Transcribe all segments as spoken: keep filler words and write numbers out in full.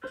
又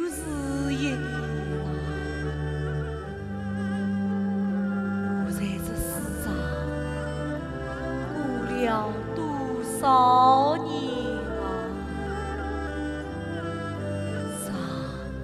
是一年了，我在这世上过了多少年啊？长啊！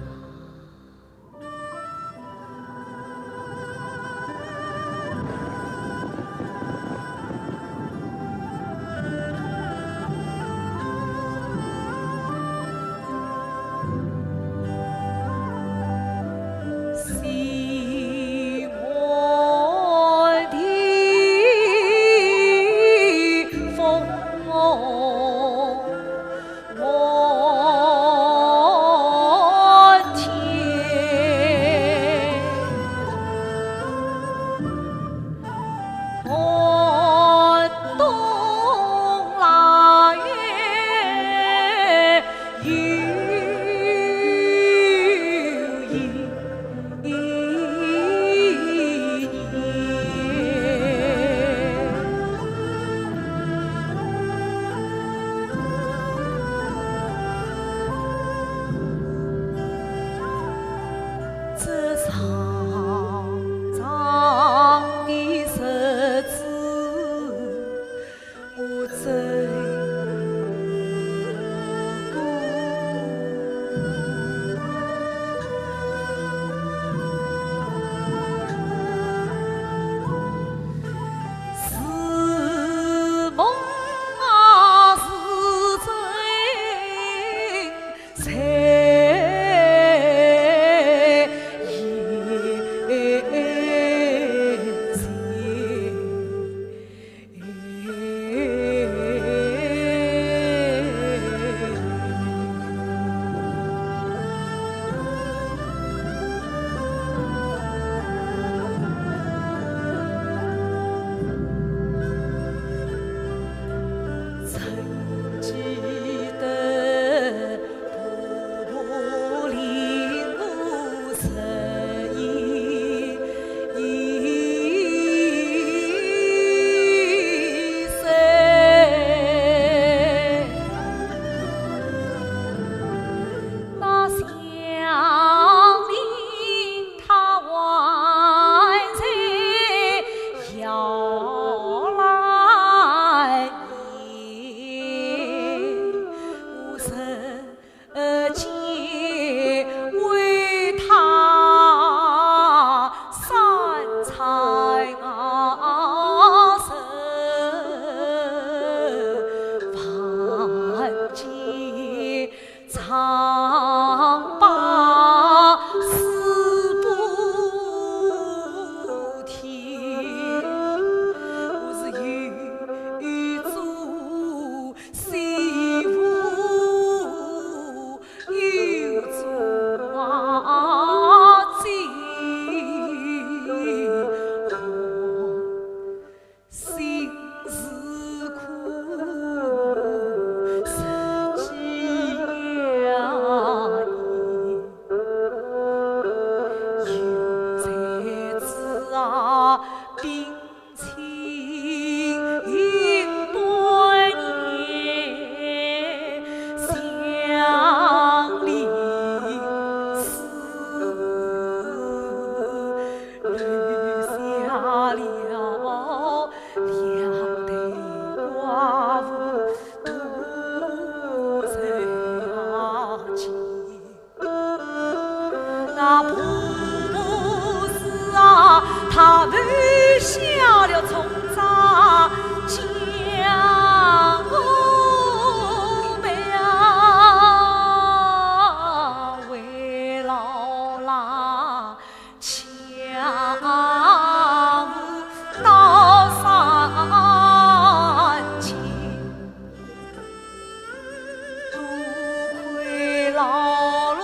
老龙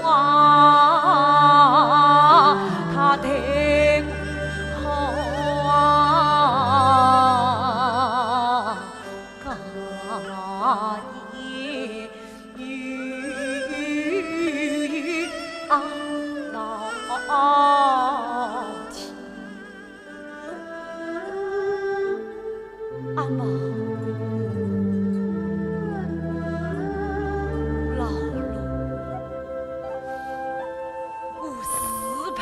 啊，他对我好啊，啊，你啊，老天。 阿毛，老龙，我是笨，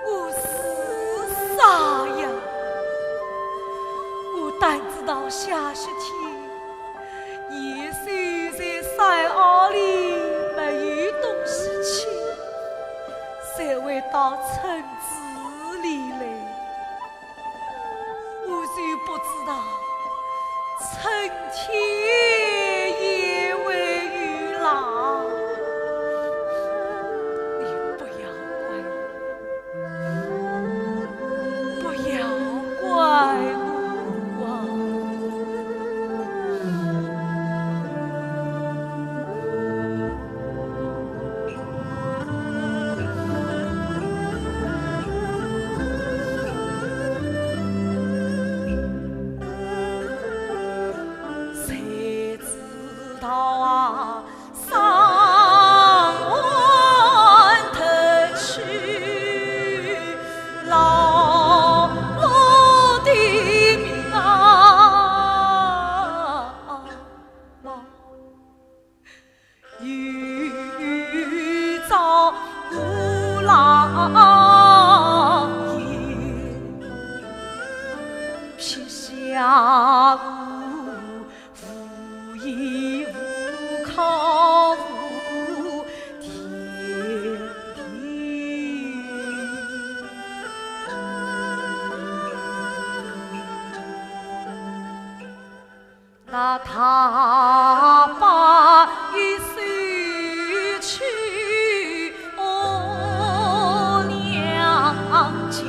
我是傻呀，我单知道下雪天， 野兽在山坳里没有东西吃，才会到村子里来。我就不知道春天也会有狼。你不要管我。 不要怪我啊。谁知道啊， 上岸头去，老老的命啊，有朝无老也，撇下我 无依无靠无天地。那他把一手去哦，娘亲，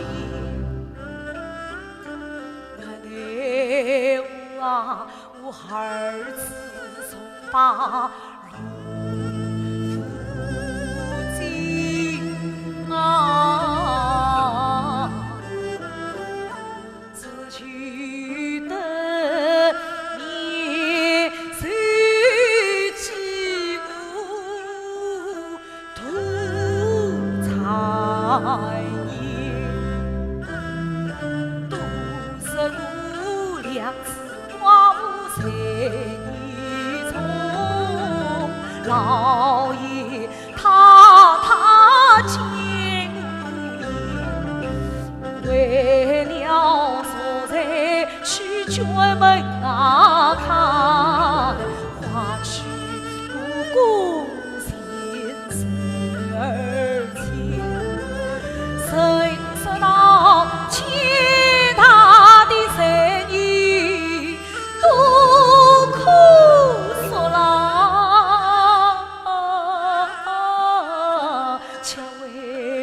那对我啊， 我儿子从把路不尽啊，只求得面前几个 土财爷，都是我两次寡妇在你中，老爷太太见我也，为了赎罪去绝门啊，他花去武功 前世而去，人说道天大的罪孽多可恕啦，却为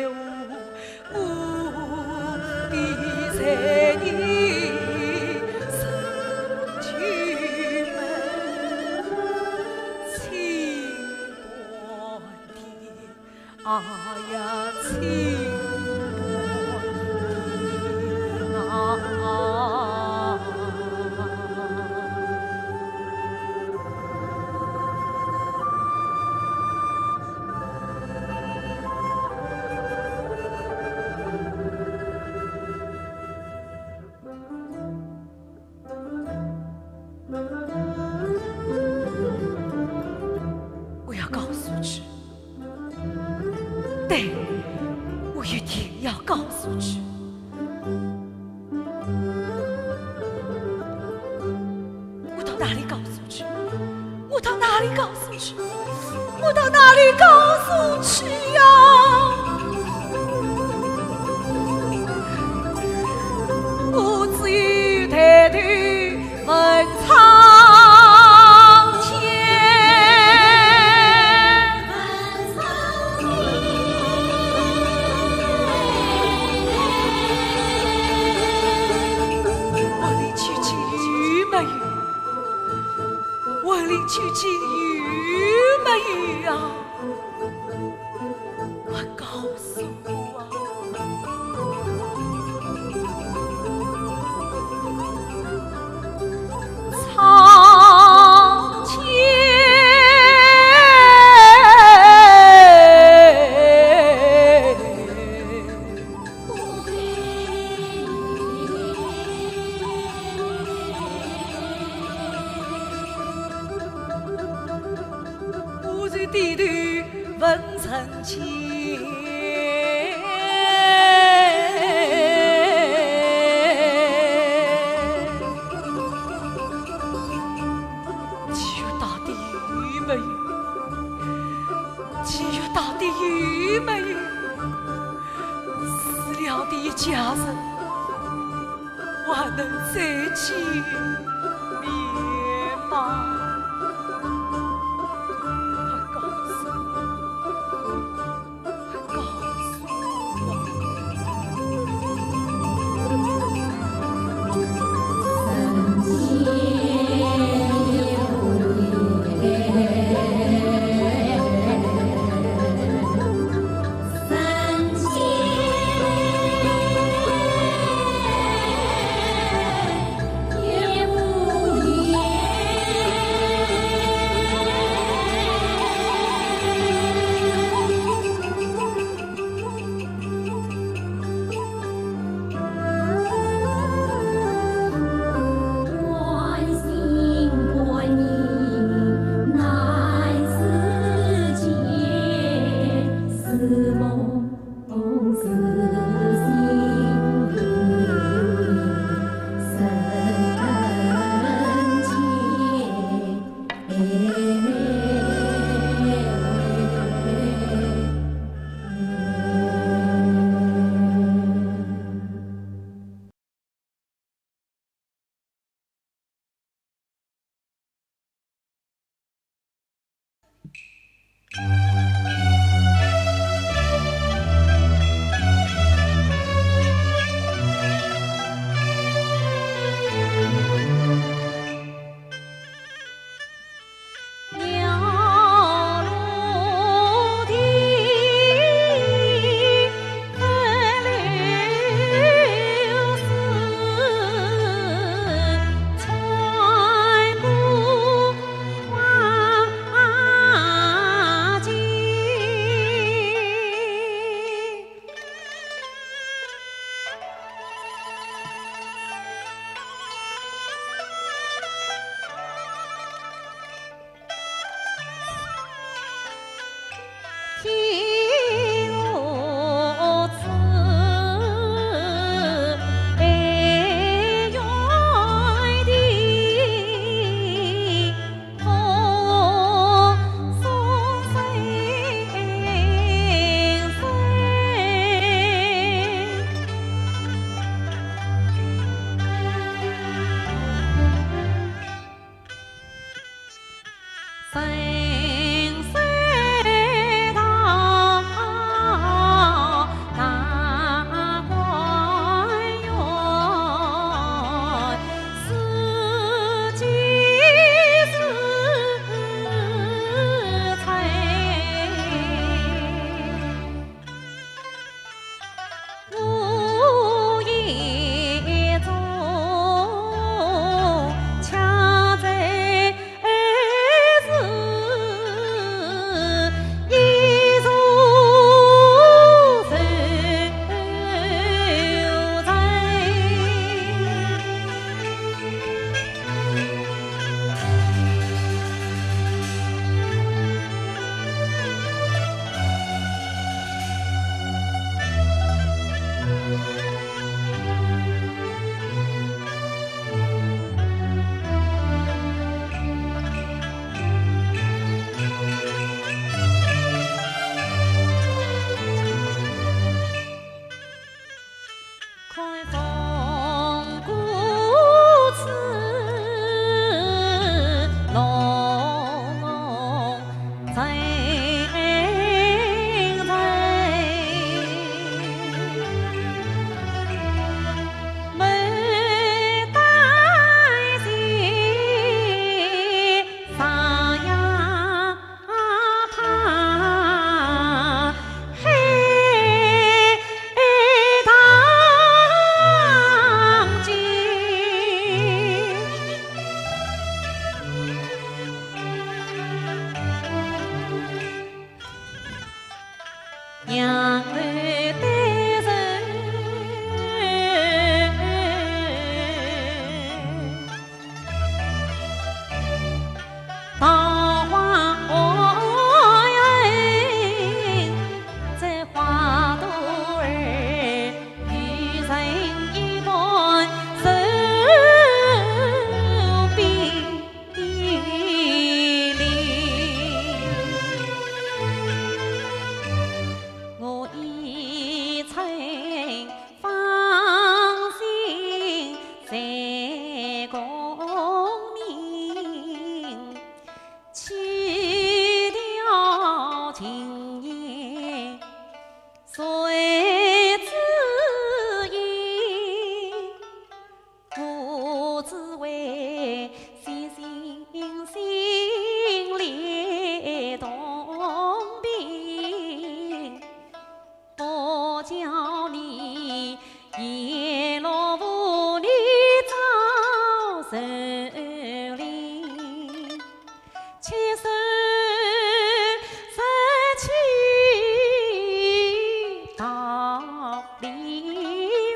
我 我的罪孽深千倍，千倍的，哎呀，千倍的啊！ 我要告诉你，对，我一定要告诉你。我到哪里告诉你？我到哪里告诉你？ 我到哪里告诉你呀？我只有抬头问苍天。问你究竟有没有？ 问你究竟有没有啊？快告诉我啊！体育大队有没有？体育大队有没有？死了的一家人，还能再见面吗？快告诉我！ 告诉我。手拾起桃李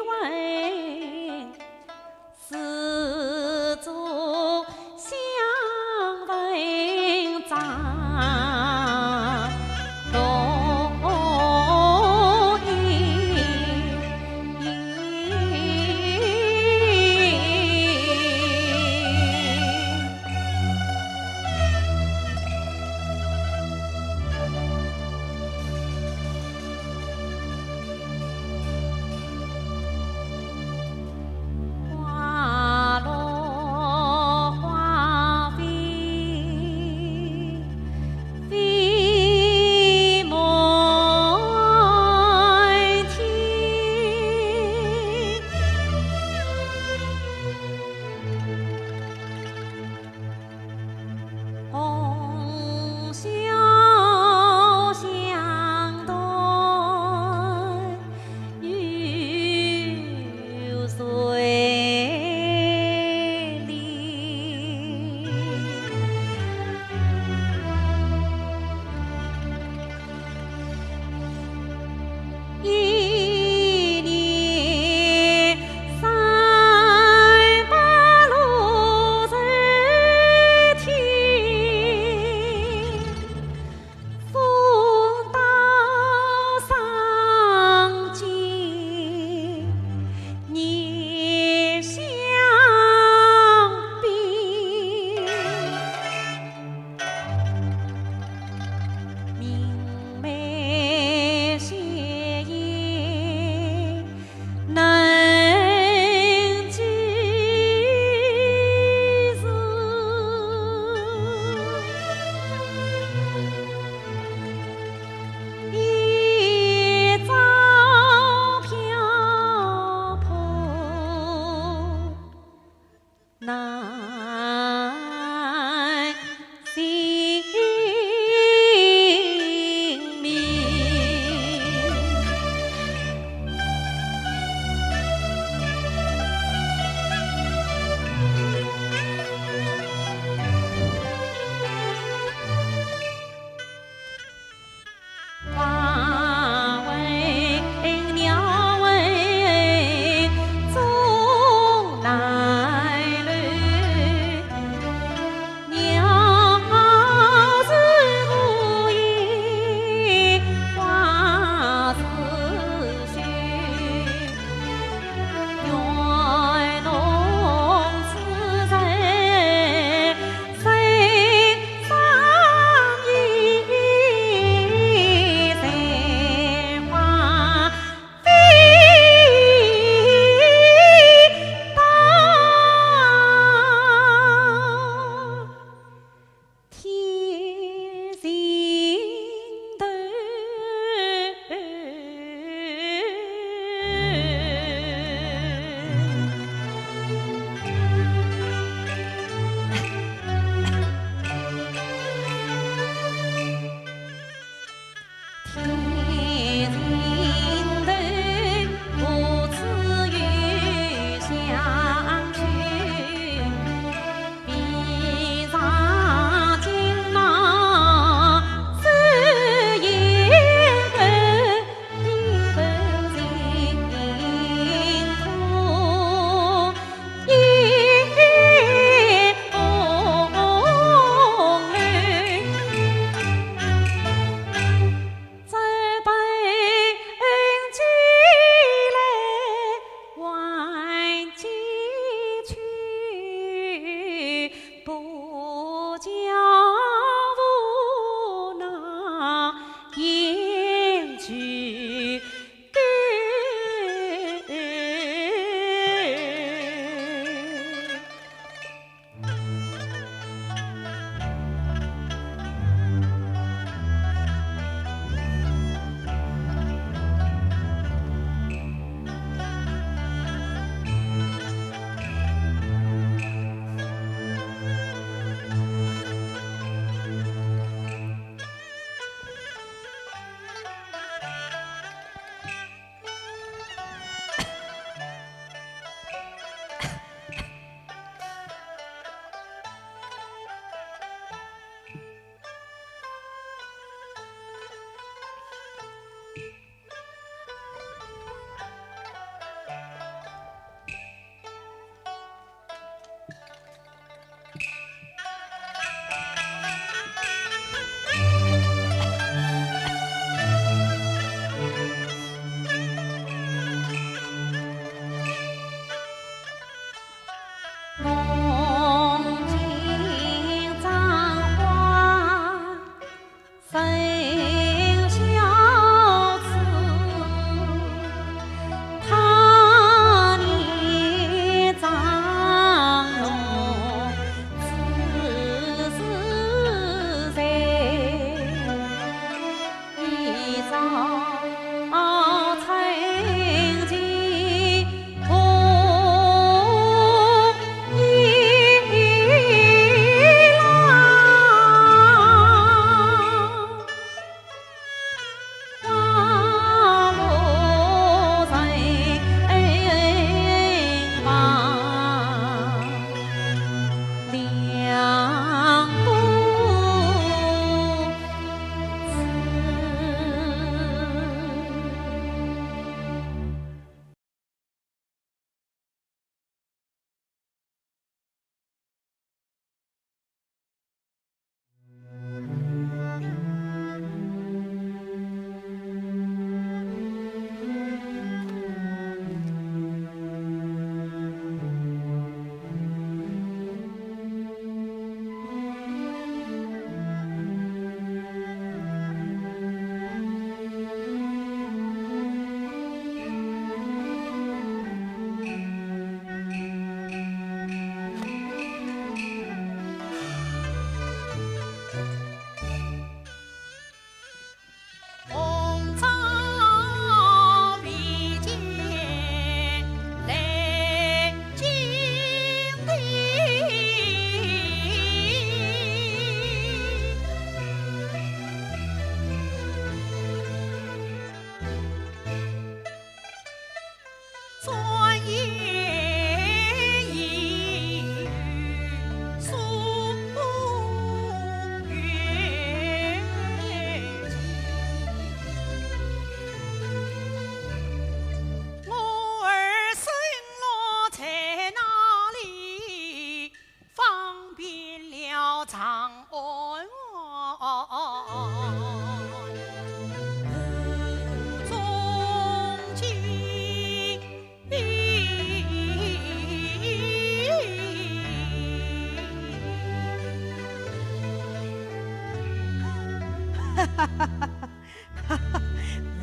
问，丝竹香粉妆。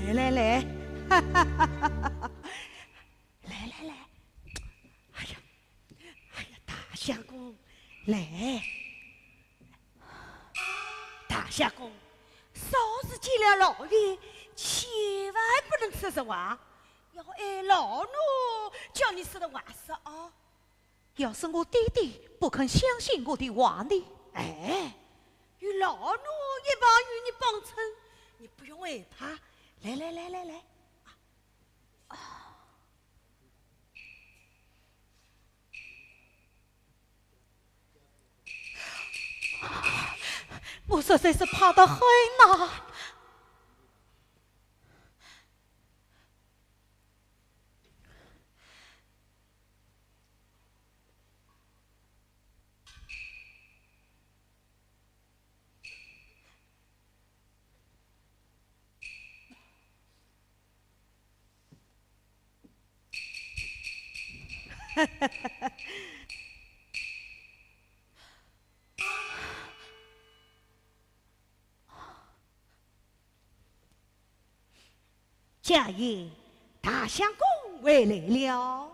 来来来，来来来，哎呀，哎呀，大相公，来。大相公，少时见了老爷，千万不能说实话，要挨老奴叫你说的话说哦。要是我爹爹不肯相信我的话呢？哎，有老奴一旁与你帮衬，你不用害怕。来来来来来，啊，我实在是怕得很呐。家爷，大相公回来了。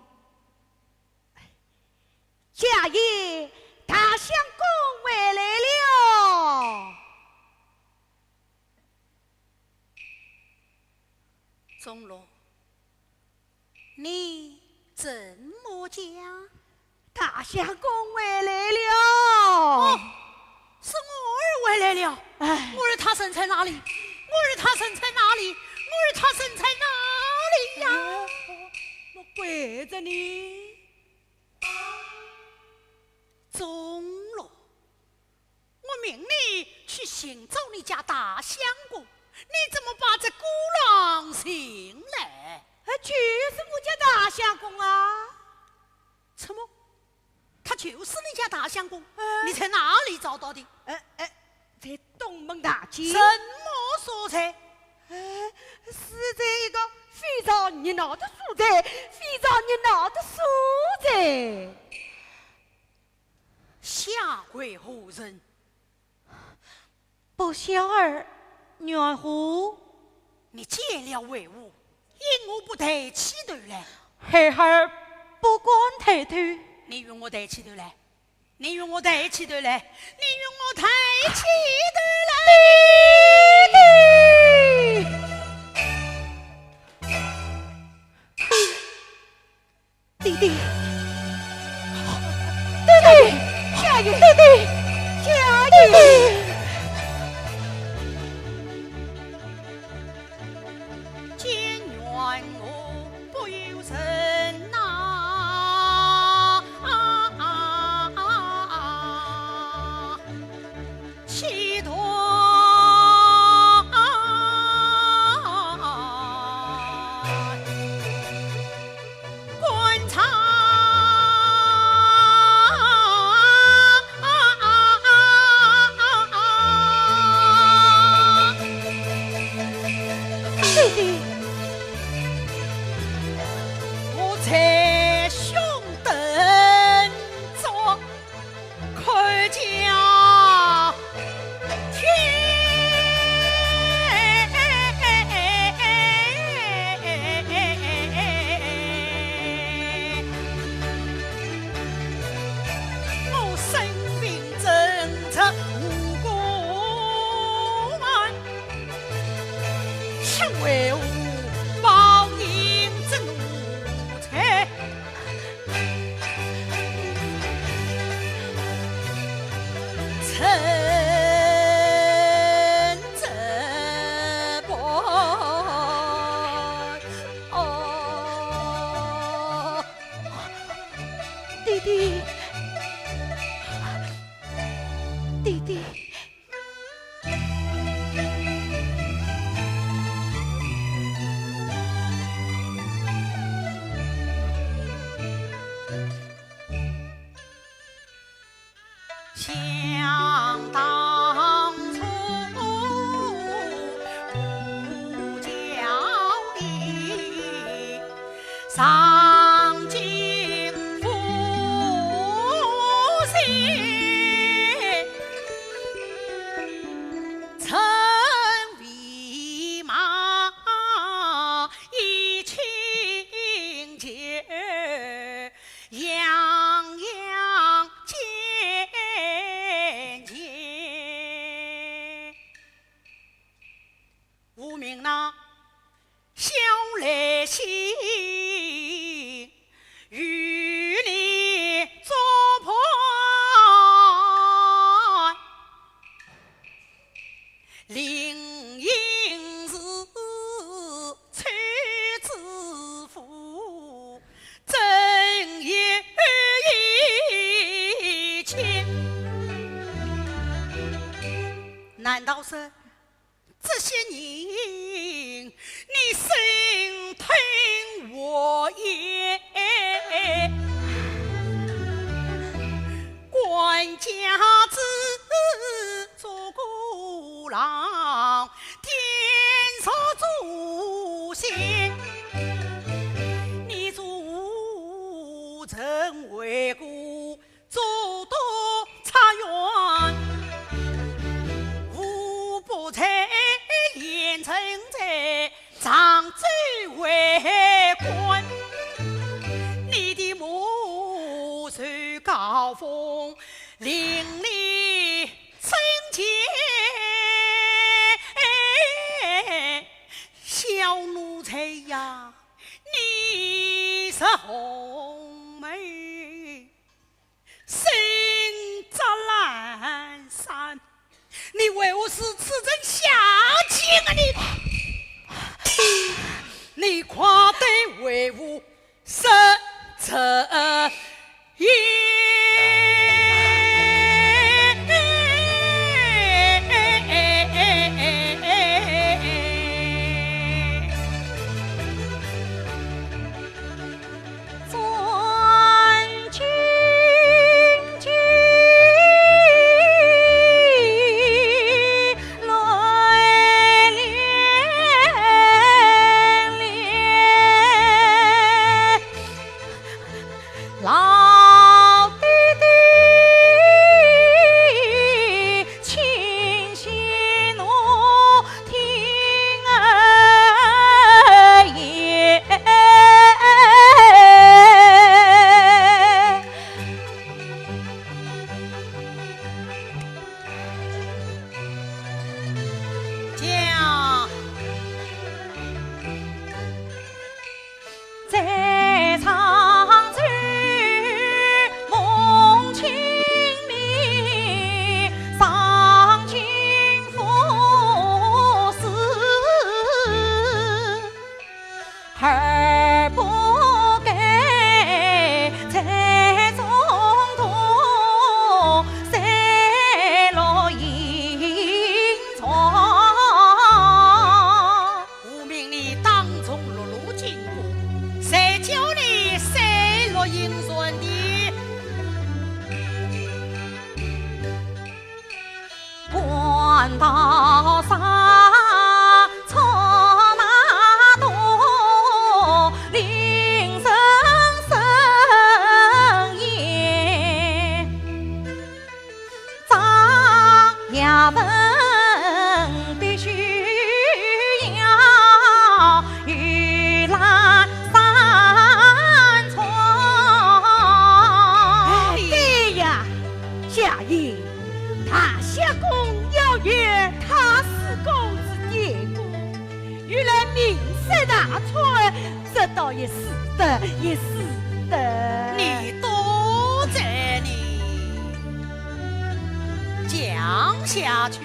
家爷，大相公回来了。钟楼，你怎么讲？大相公回来了。哦，是我儿回来了。哎。我儿他身在哪里？我儿他身在哪里？我儿他身在哪里呀？哎，我，我跪着呢。钟楼，我命你去寻找你家大相公，你怎么把这孤郎寻来？哎，就是我家大相公啊。怎么？他就是你家大相公？哎。你在哪里找到的？哎，哎，在东门大街。什么所在？哎，是在一个非常热闹的所在，非常热闹的所在。 下跪何人？不孝儿阮何。你见了为何？因何不抬起头来？孩儿不敢抬头。你与我抬起头来！你与我抬起头来！你与我抬起头来！爹爹！ 爹爹，爹爹，爹爹，爹爹，爹爹。见阮何不由人呐？企图观察。我在胸等着。 可叫天，我生病症着无功案，请为我报应之奴才。 陈哲博，哦，爹爹，爹爹。 想当初，不讲理，上京赴任。那小来信与你作伴，临行时出之父，真有一见。难道说 这些年你生吞活咽，官家子做过郎，天上做仙，你做臣为官 做到察院，无不在，严正在，常州为官。你的母舅高峰，令你称前，小奴才呀，你是红梅 身着烂衫，你为何如此人下贱啊你？你快对为父说这言。无名你当众落落进宫，谁叫你三落莺船的？ 哎，对呀，夏英，大夏宫要有太师公子点过，原来名色大穿，这倒也是的，也是的。你多嘴了，讲下去。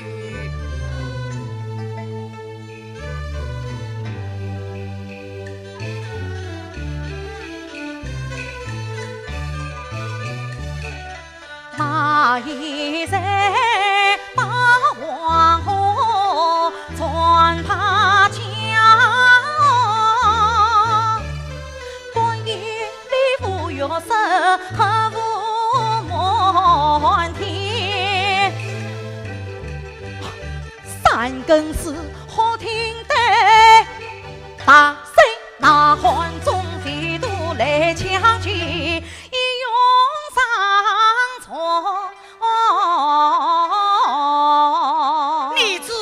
你只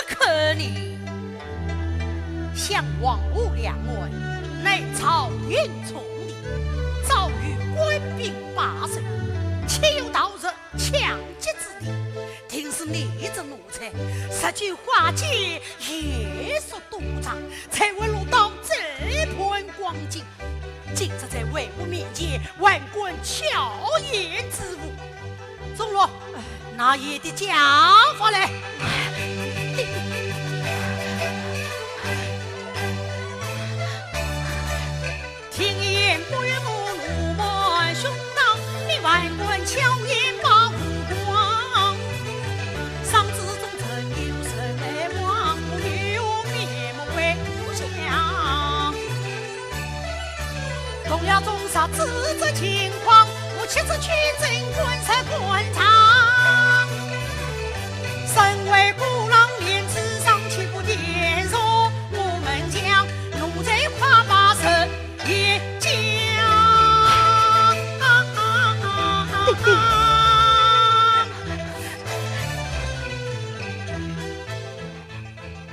可怜，想王后两岸，乃朝廷重礼，早有官兵把守，岂有盗贼抢劫之理？定是你这奴才，日久花甲，夜宿赌场，才会落到这般光景。今日在为父面前，还敢巧言之误。钟离，拿你的家法来。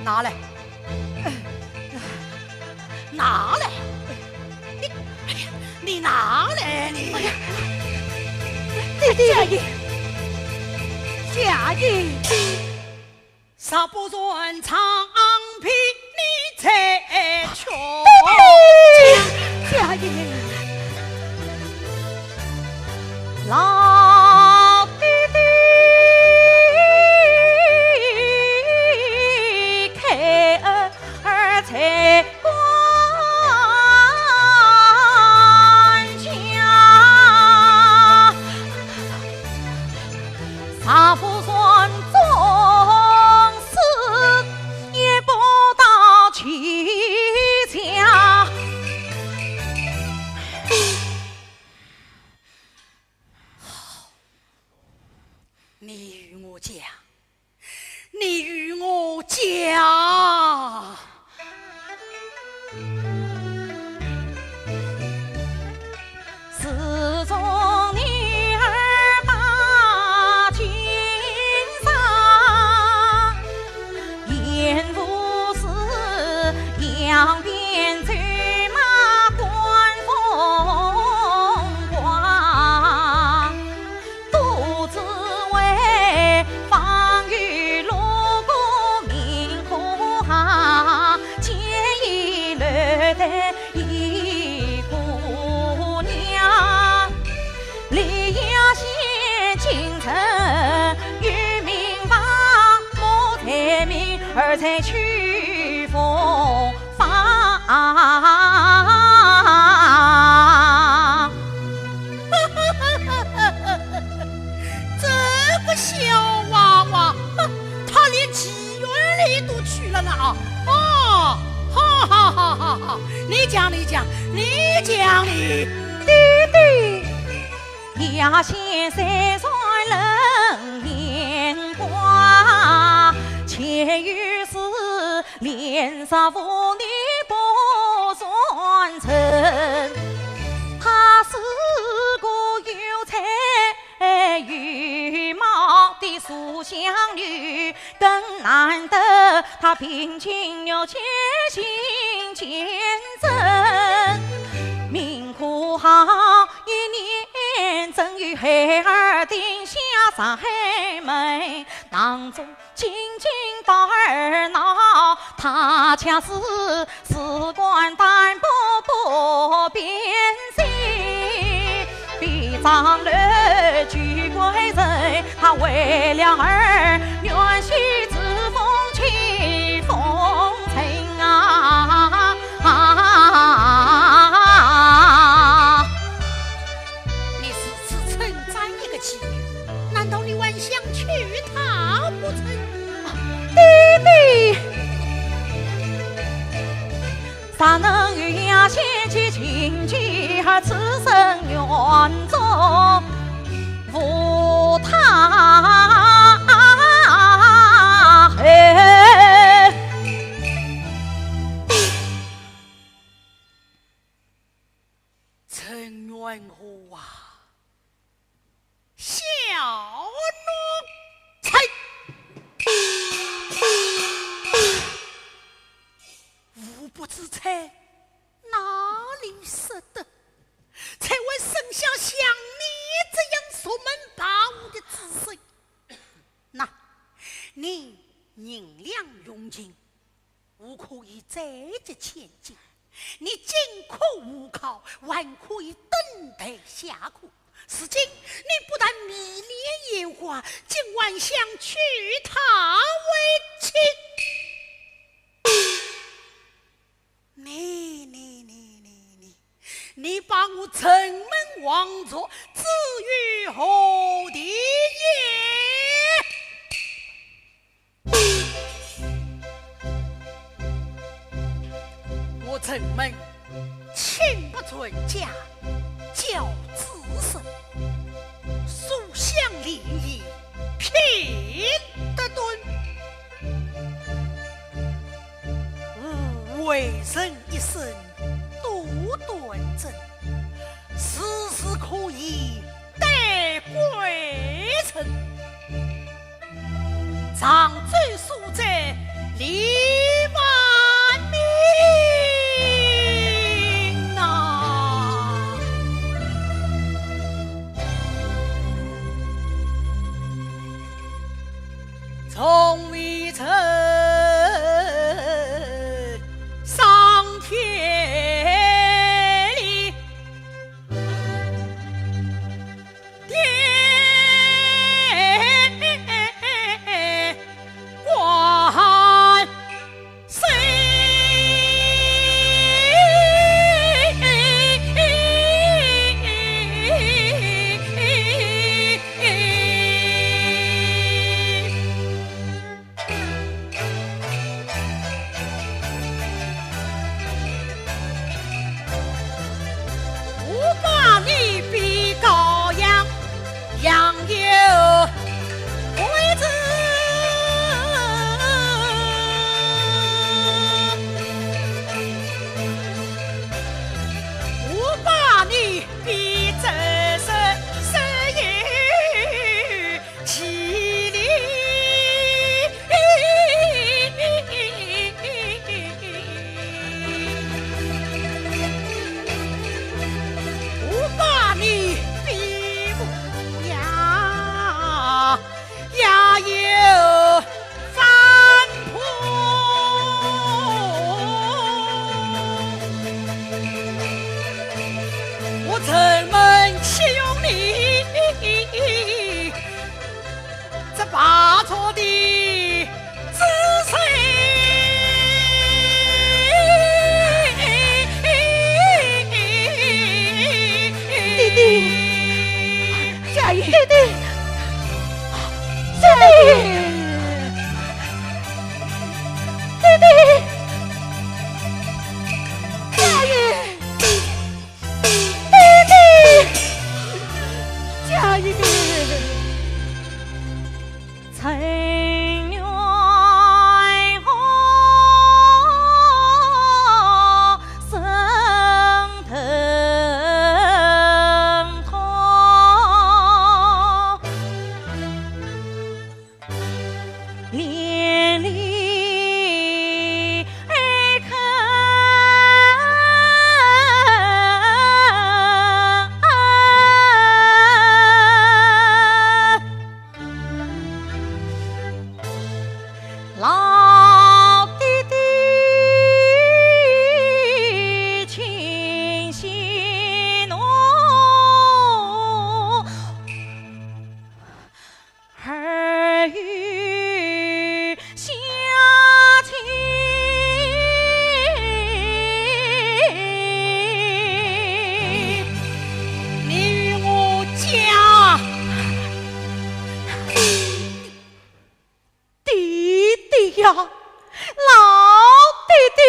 拿来，拿来，你，哎呀，你拿来，你。哎呀，爹爹。家业，家业。 你与我讲，你与我讲。这个小娃娃，哼，他连妓院里都去了呢啊！哦，好好好好好，你讲你讲，你讲你。爹爹。 你如此称赞一个妓女，难道你还想娶她不成？爹爹。陈元和啊，小奴才，无不之才，哪里识得，才会生下像你银两用尽，我可以再借千金。你今可无靠，还可以等待下课。如今你不但迷恋烟花，竟还想娶她为妻。你，你，你，你，你，你把我城门望族置于何地也？ 我城门亲不传家，教子孙，书香礼义品德端。吾为人一生多端正，时时可以待归程。 常州所在李万民呐。从未曾上天里。 我把你比羔羊，羊有悔之。我把你 比周师，师有其力。我把你比武呀，也有 反叛。我城门岂容你这败作的子孙？爹爹， 家英。爹爹，爹爹，爹爹，家英，爹爹，家英。 老爹爹，请息怒，儿有 下情。你与我讲。爹爹呀，老爹爹。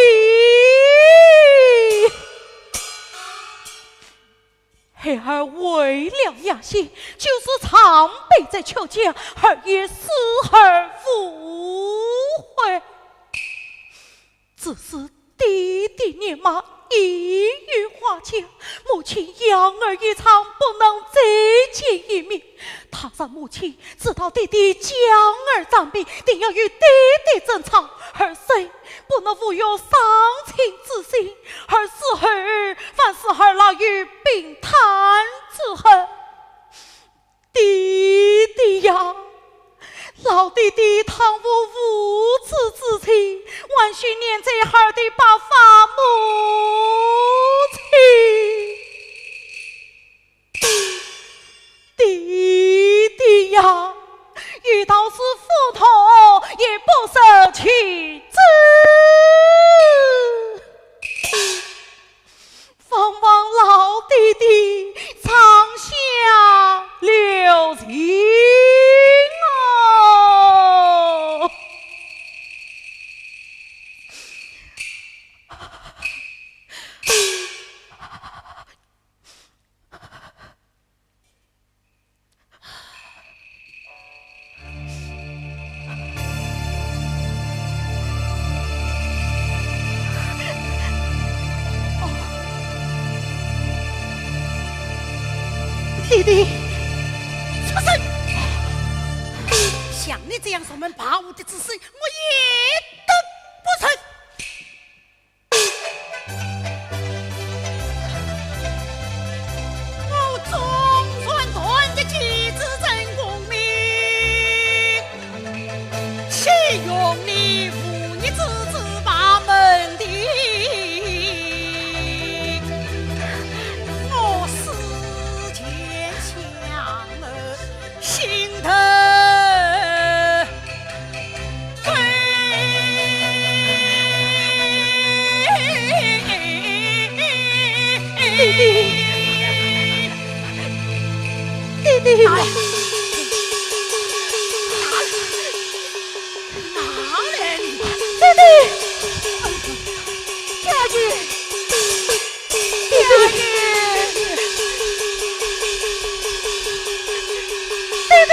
孩儿为了雅兴，就是长病在秋间，儿也死而无悔。只是爹爹年迈，已于花甲，母亲养儿一场，不能再见一面。倘若母亲知道爹爹将儿斩病，定要与爹爹争吵，儿虽 不能抚育丧亲之心，儿死后，反使儿郎有平摊之恨。爹爹呀，老爹爹倘无父子之情，还须念在孩儿的白发母亲。爹爹呀，有道是夫同也不如妻子。 望望老爹爹长相留情哦。 爹爹，畜生！像你这样欺瞒我的子孙，我一个不认。 我总算断绝妻子真功名，岂容你忤逆之子把门庭。我思前想后， 心头悲。爹爹，爹爹。 哪来的？爹爹！爹爹！爹爹！爹爹！爹爹！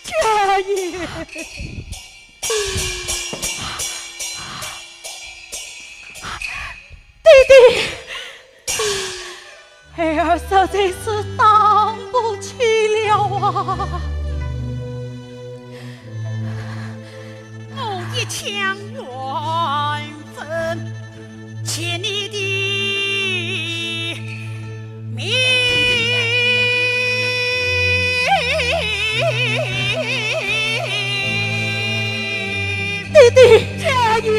家业。爹爹，孩儿实在是当不起了啊！我一腔缘分，欠你的 命。爹爹，家业。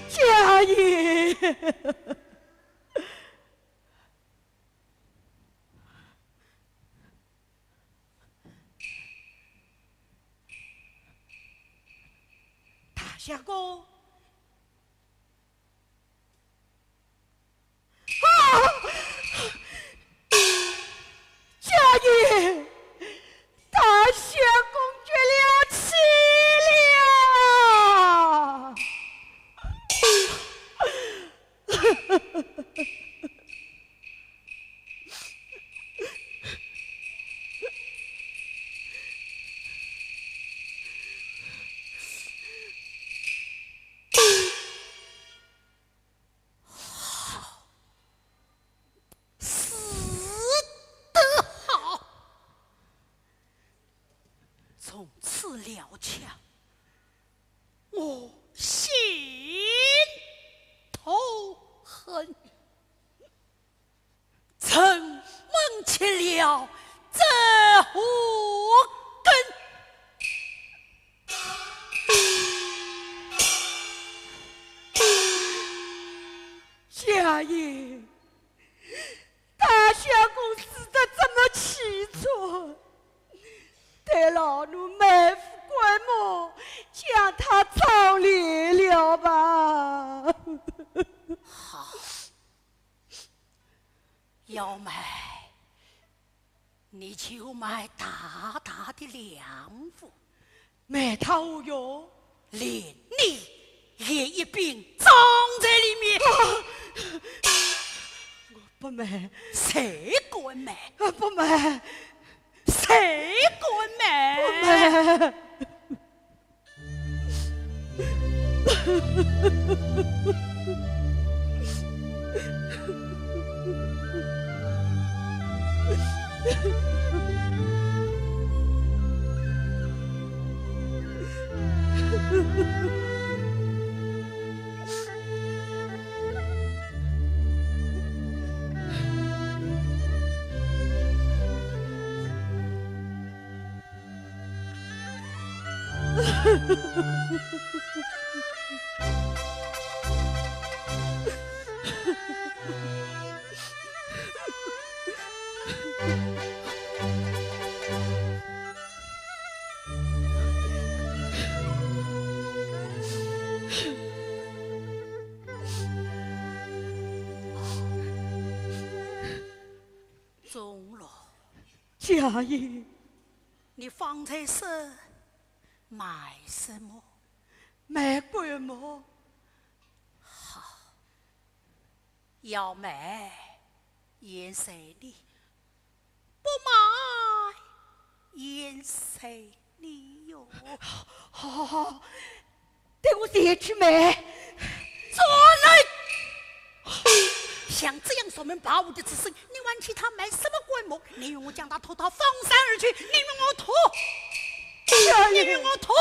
家业。 大相公。啊！家业，大相公绝了气了！ 好，死得好，从此了却我心头恨。 城门拆了这祸根。家业，大相公死得这么凄惨，待老奴埋伏棺木，将他葬礼了吧。好， 要埋，你就埋大大的梁屋。埋他无用。连你也一并葬在里面。啊！我不埋。谁敢埋？啊，不埋。谁不卖。不卖。钟楼。 家英。你方才说卖什么？卖棺木。好，要卖，现在你；不卖，现在你哟。好，好，好， 待我前去买。住手！像这样熟门把武的书生，你还替他买什么棺木？你与我将他拖到荒山而去，你与我拖！你与我拖！